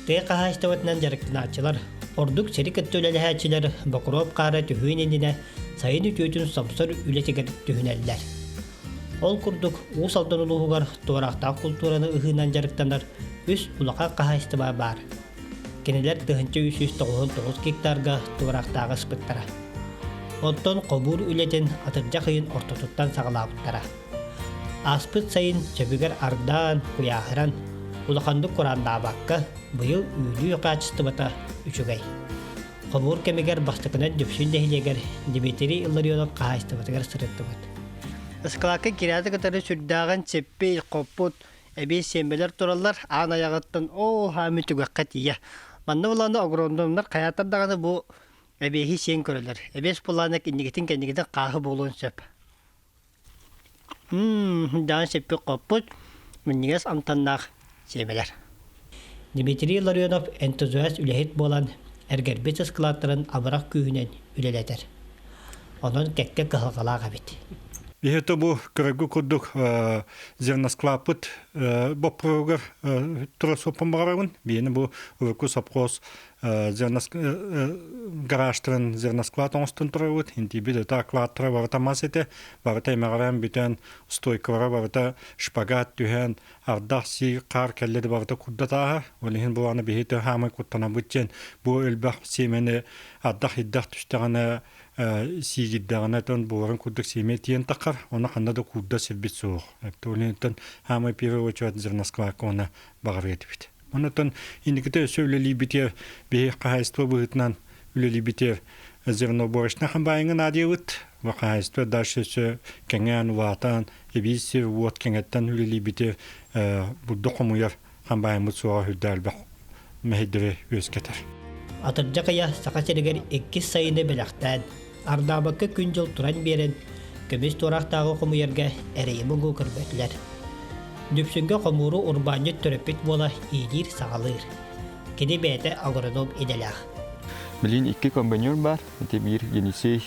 Тыа хаһаайыстыбатынан дьарыктанааччылар, ордук сири кытта үлэлэһээччилэр Бокуруоп хаара түһүөн иннинэ сайын үтүөтүн сомсор үлэтигэр түһүнэллэр. Ол курдук, Уус Алдан улууһугар туораахтаах култуураны ыһыынан дьарыктанар үс улахан хаһаайыстыба баар. Кинилэр 1399 гектарга туораахтааҕы ыспыттара. Оттон хомуур үлэтин атырдьах ыйын ортотуттан саҕалаабыттара. Ааспыт сайын сөбүгэр ардаан, куйааһыран, улаханнык курааннаабакка, быйыл үүнүү хаачыстыбата үчүгэй. Хомуур кэмигэр бастакынан Дүпсүн нэһилиэгэр Дмитрий Илларионов хаһаайыстыбатыгар сырыттыбыт. Ыскылаакка кирээтэ кытары сүрдээҕин сиппит, хоппут, эбии сиэмэлэр тураллар, аан айаҕыттан оо хаамыы түгэххэ тиийэ. Манна булааны огромномнор хайаатар даҕаны бу эбиэһи сиэн көрөлөр. Эбиэс булааны иннигитин-кэннигитин хааһы буолуон сөп. Даан сиппит-хоппут, минньигэс амтаннаах сиэмэлэр. Дмитрий Ларионов энтузиаст үлэһит буолан, эргэрбит ыскылааттарын абырах күүһүнэн үлэлэтэр. Онон кэккэ кыһалҕалаах эбит. Биһиэхэ бу көрөргө курдук зерносклаппыт боппуруогар тура суоппун баҕарабын. Биһини бу урукку сопхуос гаражтарын зерносклад оҥостон турабыт. Интибит это окладтара барыта мас этэ. Барыта эмэҕирээн бүтэн, стойкалара барыта шпагат түһэн, ардах сии хаар кэллэ да барыта курдатааһар. Ол иһин бу аны биһи хаамай куттанабыт диэн бу элбэх сиэмэни ардах иддах түстэҕинэ сиигирдэҕинэ тон буоларын курдук сиэмэ тиэн тахар, оны ханна да куурда сирбит суох. Ол иһин хаамай первый очередь зерноскладка уонна баҕарыа этибит. Онтон инникитэ өссө үлэлиибитигэр биһи хаһаайыстыба быһыытынан үлэлиибитигэр зерноборочнай хамбаайыҥҥа наадыйабыт. Бу хаһаайыстыба дальше өссө кэҥээн, улаатан, эбии сир уот кэҥэттэн үлэлиибитигэр бурдук хомуйар хамбаайыммыт суоҕа үрдэ элбэх мэһэйдэри үөскэтэр. Атырдьах ыйа Саха сиригэр иккис сайыны бэлэхтээн, ардаабакка күн-дьыл туран биэрэн, көмүс туораахтааҕы хомуйарга эрэйи-муҥу көрбөтүлэр. Дүпсүҥҥэ хомууру урбаанньыт төрөппүт буола иилиир-саҕалыыр. Кини бэйэтэ агроном идэлээх. Билигин икки комбайнер баар. Ити биир Енисей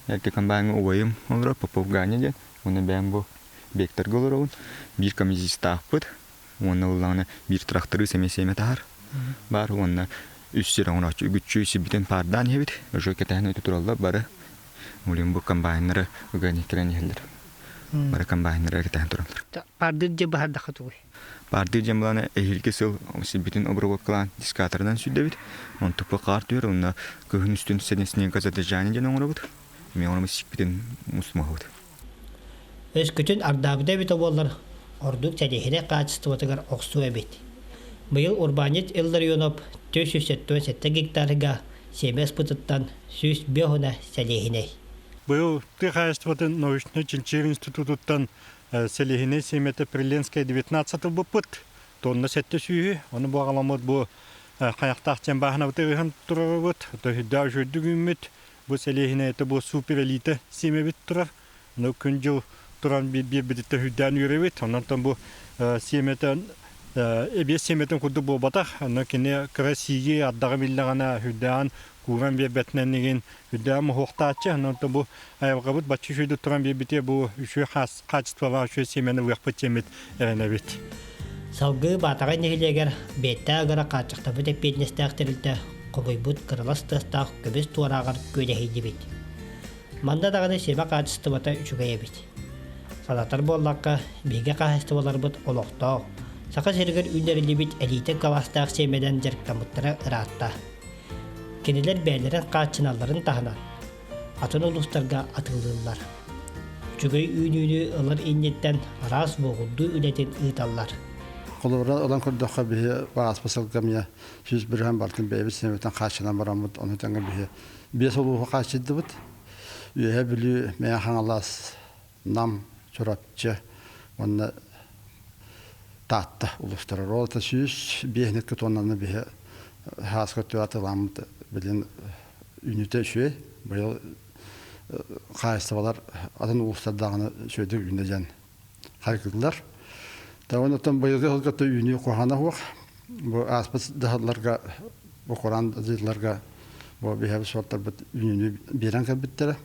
эргэ комбайҥа убайым олорор, Попов Ганя диэн. Уонна бэйэм бу Векторга олоробун. Биир камазистаахпыт. Уонна ыллаҕына биир тракторы сэмэ-сэмэ таһар баар. Уонна үс сир оҥорооччу үгүччү сирбитин паардаан иһэбит. Уже кэтэһэн өтө тураллар бары. Улин бу комбайннары ыган кэлэн иһэллэр. Бары комбайннары кэтэһэн тураллар. Паардыыр дьэ баһардахха тугуй? Паардыыр дьэ былаана эһиилги сыл сирбитин обработкалаан дискаторынан сүүрдэбит. Онтукка хаар түһэр уонна кыһын үстүн снега задержание диэн оҥоробут. Эмиэ оҥоробут сикпитин мустумаһыбыт. Өскөтүн ардаабыта эбитэ буоллар, ордук сэлиэһинэй хаачыстыбатыгар охсуо эбит. Быйыл урбаанньыт Илларионов 477 гектарга сиэмэ ыспытыттан 105 уна сэлиэһинэй. Быйыл тыа хаһаайыстыбатын научнай-чинчийэр институтуттан сэлиэһинэй сиэмэтэ Приленская 19 ылбыппыт. Тонна сэттэ сүүһү. Ону бу аҕаламмыт бу хайахтаах диэн бааһынабыт ыһан турарыбыт. Төһүйдээх үчүгэйдик үүммүт. Бу сэлиэһинэй бу супер элита сиэмэбит турар. Ну күн-дьыл туран биэрбититтэн үрдээн үөрэбит. Онон бу сиэмэтин эбиэс сиэмэтин курдук буолбатах. Онно кини кыра сииги ардаҕы биллэҕинэ үрдээн кууран биэрбэтинэн игин үрдээн моһуохтааччы. Онон бу айылҕабыт бачча үчүгэйдик туран биэрбитэ бу үчүгэй хаачыстыбалаах үчүгэй сиэмэни ылыахпыт диэммит эрэнэбит. Салгыы Баатаҕай нэһилиэгэр Биэттээх ыгара хааччахтаммыт эппиэтинэстээх тэрилтэ хомуйбут кырылас тыастаах көмүс туорааҕар күөлэһийдибит. Манна даҕаны сиэмэ хаачыстыбата үчүгэй эбит. Санатар буоллахха, биһиги хаһаайыстыбаларбыт олохтоох, Саха сиригэр үүннэриллибит элиитэ кылаастаах сиэмэнэн дьарыктаммыттара ыраатта. Кинилэр бэйэлэрин хааччыналларын таһынан, атын улуустарга атыылыыллар. Үчүгэй үүнүүнү ылар инниттэн араас буоҕурдуу үлэтин ыыталлар. Холобура ылан көрдөххө, биһи ааспыт сылга эмиэ 100% барытын бэйэбит сиэмэтин хааччынан бараммыт, ону тэҥэ биһи биэс улууһу хааччыйдыбыт. Үөһээ Бүлүү, Мэҥэ Хаҥалас, Нам, Чурапчы уонна Таатта улуустара. Ол 105 тоннаны биһи хааска өттүгэр атыыламмыт билин үүнүүтэ үчүгэй. Быйыл хаһаайыстыбалар атын улуустардаҕына үчүгэйдик үүнэ диэн хайгыыллар. Онон оттон быйылгы сылга үүнүү куһаҕана суох. Бу ааспыт дьаһалларга, бу кураан дьылларга бу биһиэхэ суортарбыт үүнүүнү биэрэн кэлбиттэрэ.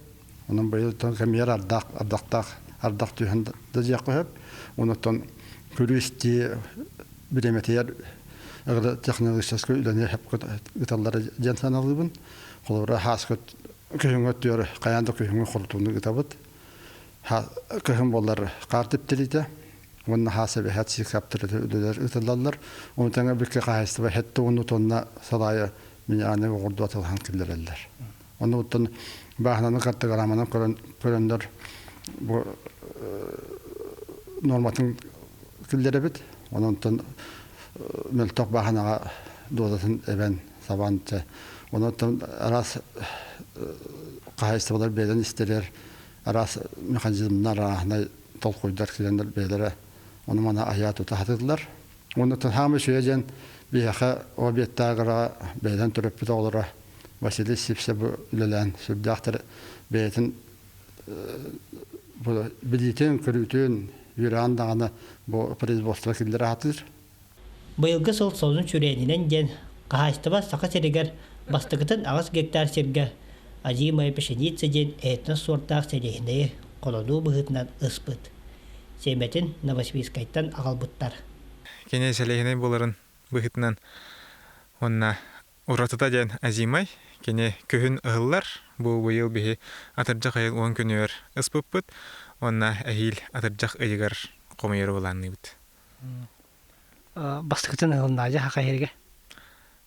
Онон быйыл кэмигэр ардах, ардахтаах ардах түһэн да диэххэ сөп. Онон көрүү-истии бириэмэтигэр Технологическай үлэни ыталлара диэн саналыыбын. Холобура, хааскыт күһүҥҥү өттүгэр хайаан да күһүҥҥү хорутууну ытабыт. Кыһын буоллар хаар типтэритэ уонна хаас эбэһээт сиикаптарыта үлэлэр ытыллаллар. Ону тэҥэ бүккэ хаһаайыстыба хетте уонна тонна салаайа минеральнай оҕурду атылаһан киллэрэллэр. Ону оттон бааһынаны картограмманан көрөн көрөннөр бу норматын киллэрэбит. Онон мөлтөх бааһынаҕа дуодатын эбэн сабан онон араас хаһаайыстыбалар бэйэлэрин истэригэр араас механизмнар арааһынай толкуйдар киирэннэр бэйэлэрэ ону маны айаа тута сатыыллар. Уонна хаамай үчүгэй диэн биһиэхэ обедтаагыра бэйэлэрин төрөппүт оҕолоро Василий Сивцев үлэлээн сүрдээхтэр бэйэтин билиитин, көрүүтүн, үөрэҕин даҕаны бу производство киллэрэ сатыыр. Быйылгы сыл сонун сүрээнинэн диэн хаһаайыстыба Саха сиригэр бастакытын 8 гектар сиргэ Азимая пшеница диэн этнос суортаах сэлиэһинэйи холонуу быһыытынан ыспыт. Сиэмэтин Новосибирскайтан аҕалбыттар. Кини сэлиэһинэй буоларын быһыытынан уонна уратыта диэн Азимай кини күһүн ыһыллар. Бу быйыл биһи атырдьах ыйын 10 күнүгэр ыспыппыт уонна эһиил атырдьах ыйыгар хомуйары былаанныыбыт. Бастакытын ыһылыннаадьа саха иһиригэ.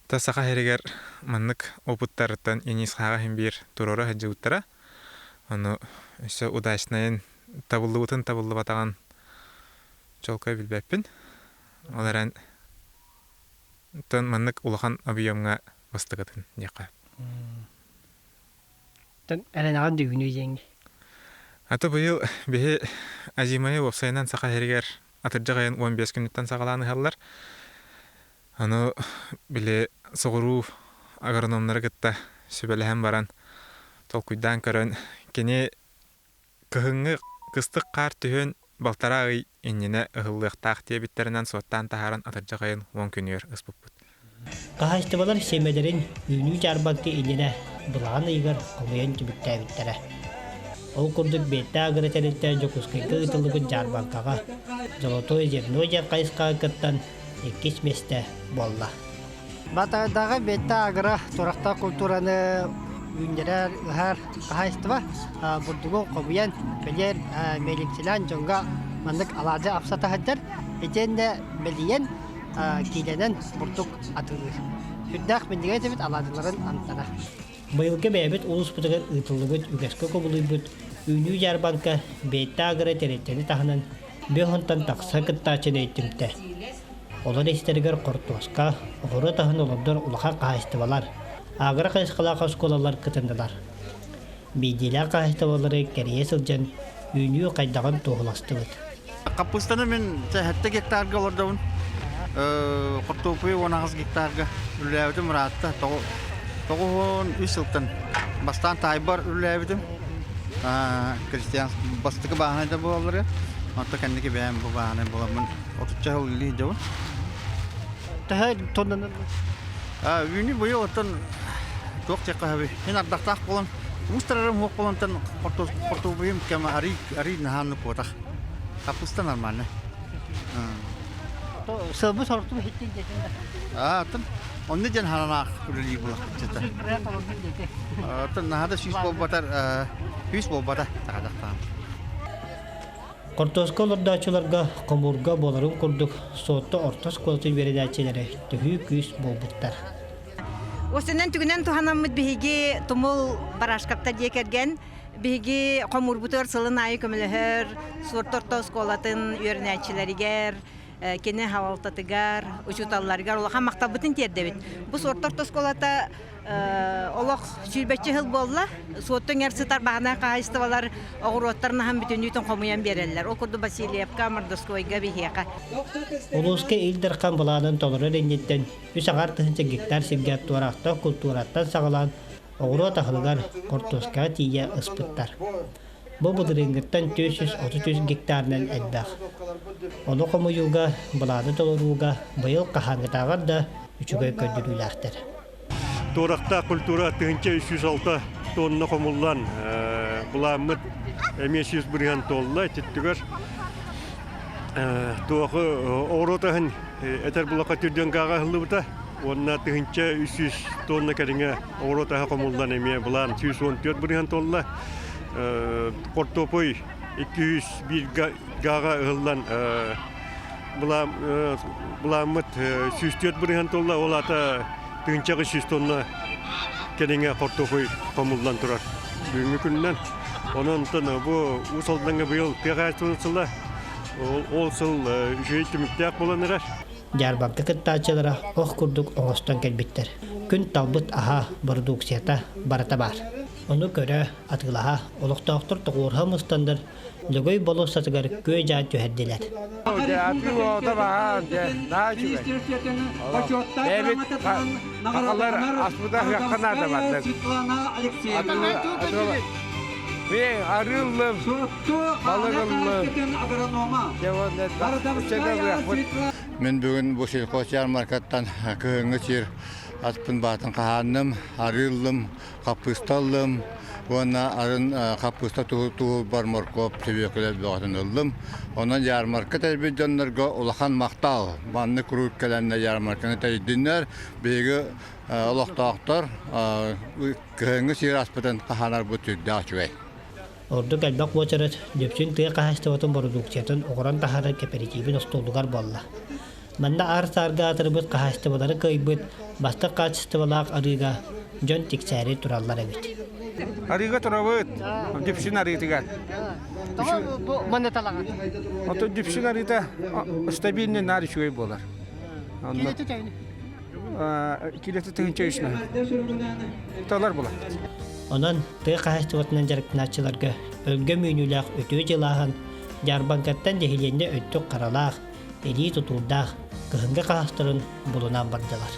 Та саха иһиригэр маннык опыттарыттан Енис хаҕа иһин биир туруора сылдьыбыттара. Ону өссө удачнайын табыллыбытын табыллыбатаҕын чуолкай билбэппин. Ол эрэн тон маннык улахан объемҥа бастакытын диэххэ. Тон эрэнэҕин дүгүнүү диэҥҥи. Аты быйыл биһи Азимайы уопсайынан саха иһиригэр атырдьах ыйын 15 күнүттэн саҕалаан ыһаллар. Аны били соҕуруу агрономнары кытта сүбэлэһэн баран толкуйдаан көрөн кини кыһыҥҥы кыстык хаар түһүөн балтараа ый иннинэ ыһыллыахтаах диэбиттэринэн суоттаан таһааран атырдьах ыйын 10 күнүгэр ыспыппыт. Хаһаайыстыбалар сиэмэлэрин үүнүү дьаарбаҥка иннинэ былаан ыйыгар хомуйан түмүктээбиттэрэ. Ол курдук Биэттэ агро тэрилтэ Дьокуускайга ыытыллыбыт дьаарбаҥкаҕа «Золотое зерно» диэн хайысхаҕа кыттан иккис миэстэ буолла. Батайдааҕы Биэттэ агро туорахтаах култуураны үүннэрэр, ыһар хаһаайыстыба бурдугу хомуйан, бэлиэр миэлиҥсэлээн дьоҥҥо маннык алаадьы апсата сылдьар. Итиэннэ мэлийэн киилэнэн бурдук атыылыыр. Сүрдээх минньигэс эбит алаадьыларын амтана. Быйылгы бэйэбит улууспутугар ыытыллыбыт үгэскэ кубулуйбут үүнүү дьаарбаҥка Бэйэтэ агро тэрилтэни таһынан 5 онтон тахса кыттааччыны түмтэ. Олор истэригэр хортуоска, оҕуруот аһын олордор улахан хаһаайыстыбалар, агро хайысхалаах оскуолалар кытыннылар. Биирдиилээх хаһаайыстыбалары кэрийэ сылдьан үүнүү хайдаҕын туоһуластыбыт. Хаппыыстаны мин 7 гектарга олордобун. Хортуоппуйу 18 гектарга үлэлээбитим ыраатта. 93 сылтан бастаан таайбар үлэлээбитим. Крестьян бастакы бааһынайда буолаллар. Онто кэнники бэйэм бу бааһынай буоламмын 30 жыл үлэлии сылдьабын. Төһө тоннанан? Үүнүү быйыл оттон туох диэххэ сөбүй? Мин ардахтаах буолан, уустарарым уох буолантан хортуоппуйум кэм арый арый наһааннык куотах. Капуста нормально. Сылбы сорохтуу иһиттин диэтин да. Атын онно диэн харанаах үлэлии булахчыта. Атын наһаа да сүүс буолбатар, сүүс буолбата таҕадахтаан. Хортуоска олордооччуларга хомуурга буоларын курдук Суотту орто оскуолатын үөрэнээччилэрэ төһүү күүс буолбуттар. Осунан түгүнэн туһанаммыт биһиги Тумул Барашкапта дьиэ кэргэн биһиги хомуурбутугар сылын аайы көмөлөһөр Суорт орто оскуолатын үөрэнээччилэригэр, кини салалтатыгар, учууталларыгар улахан махталбытын тиэрдэбит. Бу Суорт орто оскуолата олох сүүрбэччэ сыл буолла. Суотту эҥэр сытар баһынай хаһаайыстыбалар оҕуруоттарын аһын бүтүннүүтүн хомуйан биэрэллэр. Ол курдук Васильевка, Мордовскойга биһиэхэ. Улууска Ил Дархан былаанын толорор инниттэн 3,5 гектар сиргэ туораахтаах култуураттан саҕалаан оҕуруот аһылыгар хортуоскаҕа тиийэ ыспыттар. Бу былырыыҥҥыттан 433 гектарынан элбэх. Ону хомуйууга, былааны толорууга быйыл хаһааҥҥытааҕар да үчүгэй көрдөрүүлээхтэр. Туорахтаах культура 1306 тонна хомуллан былааммыт эмиэ 100% туолла. Ититтигэр туоху оҕуруот аһын этэр булака түрдүөн гааҕа ыһыллыбыта уонна 1300 тонна кэриҥэ оҕуруот аһа хомуллан эмиэ былаан 114 бырыһан туолла. Хортуопуй 201 гааҕа ыһыллан былааммыт 104 бырыһан туолла, ол аата 1300 тонна кэриҥэ хортуопуй хомуллан турар бүгүҥҥү күнүнэн. Онон бу Уус Алдаҥҥа быйыл тыа хаһаайыстыбатын сыла ол сыл үчүгэй түмүктээх буолан эрэр. Дьаарбаҥка кыттааччылара ох курдук оҥостон кэлбиттэр. Күн талбыт аһа, бородууксуйата барыта баар. Ону көрө, атыылаһа, олохтоохтор тоҕуоруһа мустаннар Лөгөй болуоссатыгар күө-дьаа түһэрдилэр. Сахалар аспыта ыһыахха наада бардык. Мен арыыллым, балыгыллым. Мен бүгүн бу сельхоз ярмаркаттан кыһыҥҥы сир аспын баатын хаһаанным, арыыллым, хаппыыста ыллым уонна арын хаппыыста туһулбар моркуоп сүбүөкүлэ бөҕөтүн ыллым. Онон ярмарка тэрийбит дьоннорго улахан махтал. Маннык куруук кэлэннэр ярмарканы тэрийдиннэр. Биһиги олохтоохтор кыһыҥҥы сир аспытын хаһаанарбыт сүрдээх үчүгэй. Ордук элбэх уочарат Дүпсүн тыа хаһаайыстыбатын бородууксуйатын оҥорон таһаарар кэпэрэтиибин остуолугар буолла. Манна аар-саарга аатырбыт хаһаайыстыбалары кыайбыт бастыҥ хаачыстыбалаах арыыга дьон тиксээри тураллар эбит. Арыыга турабыт, Дүпсүн арыытыгар. Тоҕо бу манна талаҕын? Ото Дүпсүн арыыта стабильный наар үчүгэй буолар. Килэтэ тэйни? Килэтэ тыһыынча үс Талар була. Онон тыа хаһаайыстыбатынан дьарыктанааччыларга өлгөм үүнүүлээх үтүө дьылааһын дьаарбаҥкаттан нэһилиэнньэ өттүк харалаах, илии тутуурдаах кыһыҥҥы хаһаастарын булунан бардылар.